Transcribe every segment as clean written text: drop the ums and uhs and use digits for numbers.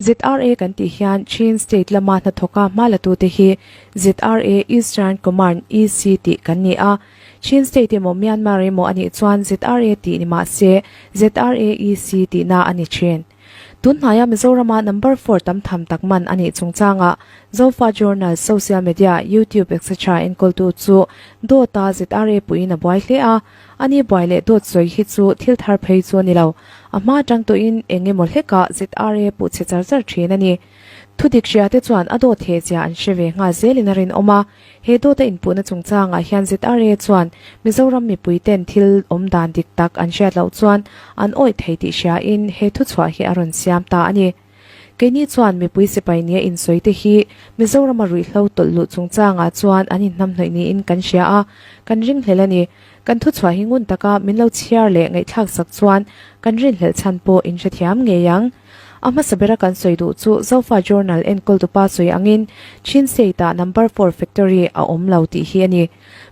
ZRA kan tih hian Chin State lama hnathawka hma latute hi ZRA Eastern Command, EC, tih kan ni a. Chin State emaw Myanmar emaw a nih chuan ZRA tih ni mah se ZRA EC tihna a ni thin. Tun hnaia Mizorama number four tam tham tak man a nih chungchangah Zofa Journal, social media, YouTube etc enkawltu chu dawta ZRA puiin a buai hle a. Ani buai leh dawt sawi hi chu thil thar phei chu a ni lo. A hma atang tawhin eng emaw hlekah ZRA puh chhe char char thin a ni. Thu dik hria te chuan a dawt heh zia an hre ve nghal zelin a rinawm a. He dawta inpuhna chungchangah hian ZRA chuan Mizoram mipui ten thil awm dan dik tak an hriat loh chuan an awih thei tih hriain he thuchhuah hi a rawn siam ta a ni. Keini chuan mipui sipai nia insawi te hi Mizorama ruihhlo tawlh luh chungchangah chuan an inhnamhnawih niin kan hria a, kan ringhlel a ni. Kan thuchhuah hi ngun taka min lo chhiar leh ngaihthlak sak chuan kan rinhlelh chhan pawh in hrethiam ngei ang. A hmasa bera kan sawi duh chu Zofa Journal enkawl tupa sawi angin Chin State-ah Number Four Factory a awm lo tih hi a ni.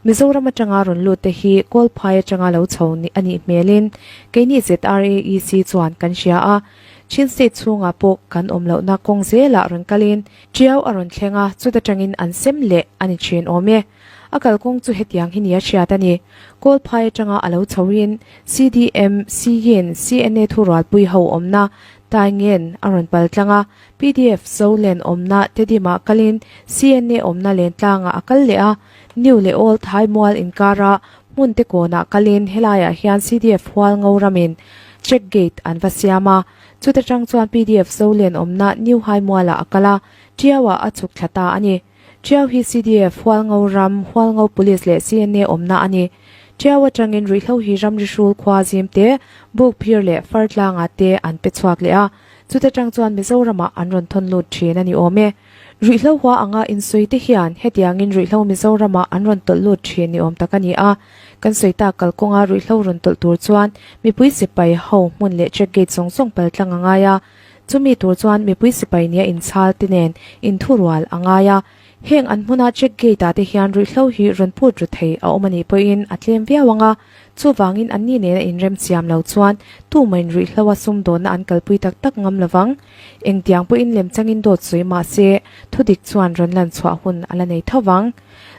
Mizoram atanga rawn lut te hi Kawlphai atanga lo chho a nih hmelin keini ZRAEC chuan kan hria a. Chin State chhungah pawh kan awm lohna kawng zelah rawn kalin Tiau a rawn thleng a, chuta tangin an sem leh a ni thin awm e. A kalkawng chu hetiang hi nia hriat a ni. Kawlphai atanga a lo chhoin CDM, CYIN, CNA thurualpui ho awmna Taingen a rawn pal tlang a, PDF Zolen awmna Tedimah kalin CNA awmna Lentlangah a kal leh a, New leh Old Thaimual inkara Hmun te kawnah kalin helaiah hian CDF Hualngo ramin check gate an va siam a, chuta tang chuan PDF Zolen awmna New Haimualah a kal a, Tiauah a chhuk thla ta a ni. Tiau hi CDF Hualngo ram, Hualngo Police leh CNA awmna a ni. Tiau atangin ruihhlo hi ramri hrul khua zim te, buk phir leh far tlangah te an pe chhuak leh a, chuta tang chuan Mizoramah an rawn thawn lut thin a ni awm e. Ruihhlo hua anga insawi te hian hetiangin ruihhlo Mizoramah an rawn tawlh lut thin ni awm tak a ni a. Kan sawi tak kalkawnga ruihhlo rawn tawlh tur chuan mipui sipai ho hmun leh check gate zawng zawng pal tlang a ngai a. Chumi tur chuan mipui sipai nia inchhal te nen inthurual a ngai a. Heng an hmuna check gate ah te hian ruihhlo hi rawn put ru thei a awm a nih pawhin a tlem viau ang a, chuvangin anni nena inrem chiam lo chuan tumahin ruihhlo a sumdawnna an kalpui tak tak ngam lovang. Engtiang pawhin lemchangin dawt sawi mah se thudik chuan rawn lan chhuah hun a la nei tho vang.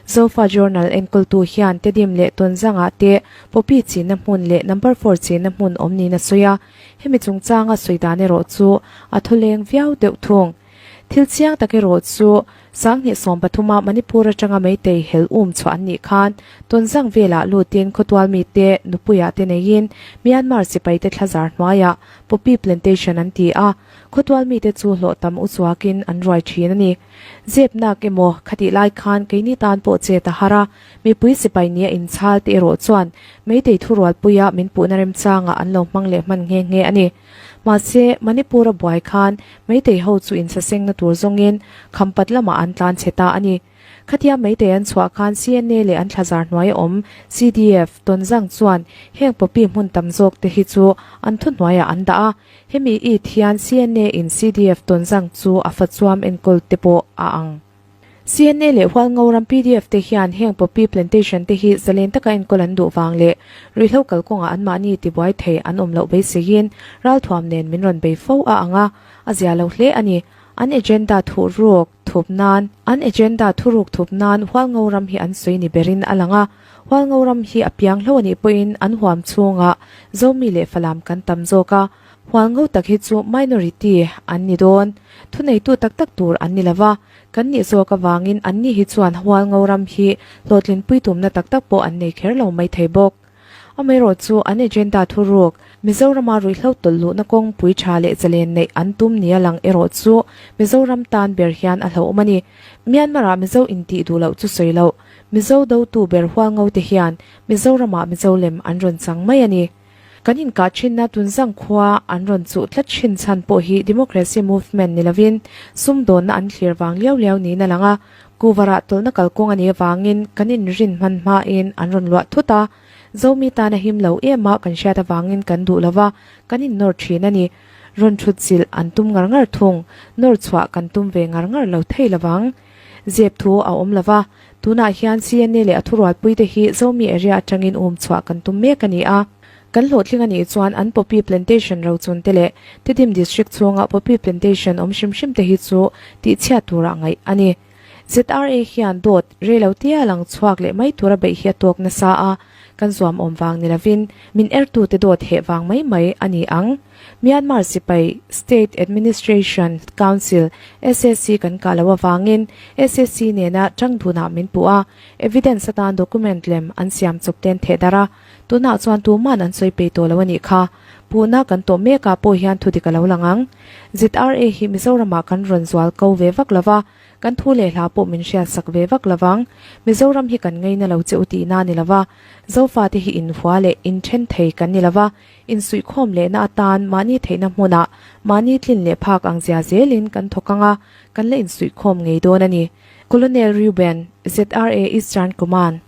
Zofa Journal enkawltu hian Tedim leh Tonzangah te Poppy chinna hmun leh Number Four chinna hmun awm niin a sawi a, hemi chungchanga sawi dan erawh chu a thawleng viau deuh thung. Thil chiang tak erawh chu 2013 a Manipur atanga Meitei hel um chhuah an nih khan Tonzang velah lutin khawtual mite nupuiah te neiin Myanmar sipaite thlazar hnuaiah Poppy Plantation an ti a, khawtual mite chu hlawh tam u chuakin an ruai thin a ni. Zep nak emaw khatih lai khan keini tan pawh chet a har a, mipui sipai nia inchhal te erawh chuan Meitei thurualpuia min puhna remchangah an lo hmang leh hman nghe nghe a ni. Mahse, Manipur a buai khan Meitei ho chu insasengna tur zawngin Khampat lamah an tlan chhe ta a ni. Khatia Meitei an chhuah khan CNA leh an thlazar hnuai a awm CDF, Tonzang chuan heng poppy hmun tam zawk te hi chu an thuhnuaiah an dah a. Hemi it hian CNA in CDF Tonzang chu a fachuam enkawl te pawh a ang. CNA leh Hualngoram pdf te hian heng poppy plantation te hi zalen taka enkawl an duh vang leh ruihhlo kalkawngah anmahni tibuai thei an awm loh beiseiin ralthuam nen min rawn bei fo a ang a, a zia lo hle a ni. An agenda thuhruk thup nan An agenda thuruk thup nan Hualngoram hi an sawi ni berin a lang a, Hualngoram hi a piang hlo a nih pawhin an huam chhungah Zomi leh Falam kan tam zawk a, Hualngo tak hi chu minority an ni dawn. Thuneitu tak tak tur an ni lova, kan nih zawk avangin anni hi chuan Hualngo ram hi hlawhtlinpui tumna tak tak pawh an nei kher lo mai thei bawk. Amaherawh chu an agenda thuruk, Mizorama ruihhlo tawlh luhna kawngpui tha leh zalen neih an tum nia lang erawh chu Mizoram tan ber hian a hlauhawm a ni. Myanmar-ah Mizo intih duh loh chu sawi loh, Mizo dotu ber Hualngo te hian Mizoramah Mizo lem an rawn chang mai a ni. Kan inkah thinna Tunzang khua an rawn chuh tlat thin chhan pawh hi Democracy Movement ni lovin sumdawnna an thlir vang liau liau niin a lang a, Kuvarah tawlhna kalkawng a nih avangin kan inrin hman hmain an rawn luah thut a, Zomi tan a him lo em a kan hriat avangin kan duh lova kan innawr thin a ni. Rawn thut chilh an tum ngar ngar thung, nawr chhuah kan tum ve ngar ngar lo thei lovang. Zep thu a awm lova, tunah hian CNA leh a thurualpuite hi Zomi area atangin um chhuah kan tum mek a ni a. Kan hlawhtling a nih chuan an poppy plantation rochun te leh Tedim District chhunga poppy plantation awm hrim hrim te hi chu tihchhiat turah ngaih a ni. ZRA hian dawt reilo tia lang chhuak leh mai tura beih hi a tawk nasa a, kan zuam awm vang ni lovin min ertute dawt heh vang mai mai a ni ang. Myanmar sipai State Administration Council, SAC, kan kah loh avangin SAC nena tang dunah min puh a, evidence atan document lem an siam chawp ten theh darh a, tunah chuan tuman an sawi pei tawh lo a nih kha. Puhna kan tawh mekah pawh hian thudik a lo lang ang. ZRA hi Mizoramah kan rawn zual ko ve vak lo va, kan thu leh hla pawh min hriatsak ve vak lo vang. Mizoram hi kan ngaina lo che u tihna a ni lo va, Zofate hi inhua leh inthen thei kan ni lo va, Insuihkhawm lehna atan mahni theihna hmunah mahni tlin leh phak ang zia zelin kan thawk ang a, kan la insuihkhawm ngei dawn a ni. Colonel Reuben, ZRA Eastern Command.